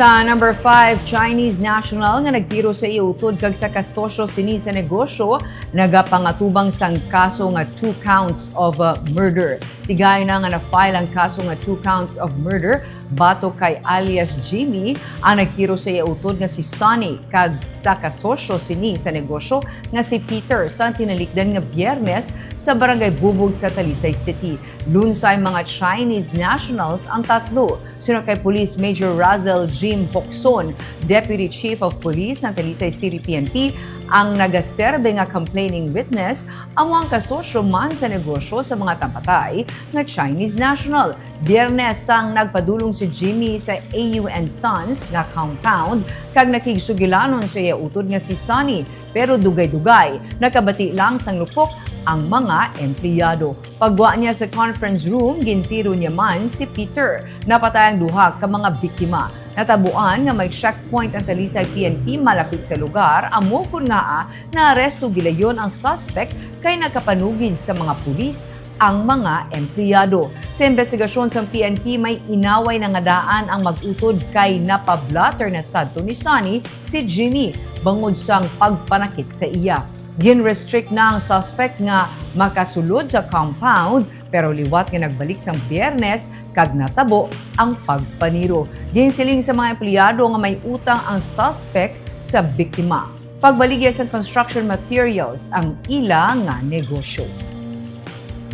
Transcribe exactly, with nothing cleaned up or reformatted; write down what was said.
Sa number five, Chinese national nga nagtiro sa iya utod kag sa kasosyo sini sa negosyo nagapangatubang sang kaso nga two counts of uh, murder. Tigayon na nga na-file ang kaso nga two counts of murder batok kay alias Jimmy ang nagtiro sa iya utod nga si Sonny kag sa kasosyo sini sa negosyo nga si Peter sa tinalikdan nga Biyernes sa Barangay Bubog sa Talisay City. Lunsay mga Chinese nationals ang tatlo. Suno kay Police Major Russell Jim Hokson, Deputy Chief of Police ng Talisay City P N P, ang nagaserbe nga complaining witness, amo ang kasosyo man sa negosyo sa mga tampatay nga Chinese national. Biyernes sang nagpadulong si Jimmy sa A U and Sons nga compound kag nakigsugilanon sa iya utod nga si Sonny, pero dugay-dugay nakabati lang sang lupok ang mga empleyado. Pagwa niya sa conference room, gintiro niya man si Peter. Napatay ang duha ka mga biktima. Natabuan nga may checkpoint ang Talisay P N P malapit sa lugar, amo kon ngaa naaresto gilayon ang suspect kay nakapanugid sa mga pulis ang mga empleyado. Sa investigasyon sang P N P, may inaway na nga daan ang mag-utod kay napablatter na sadto ni Sonny si Jimmy bangod sang pagpanakit sa iya. Gin-restrict na ang suspect nga makasulod sa compound, pero liwat nga nagbalik sang Biyernes kag natabo ang pagpaniro. Ginsiling sa mga empleyado nga may utang ang suspect sa biktima. Pagbaligya sang construction materials ang ila nga negosyo.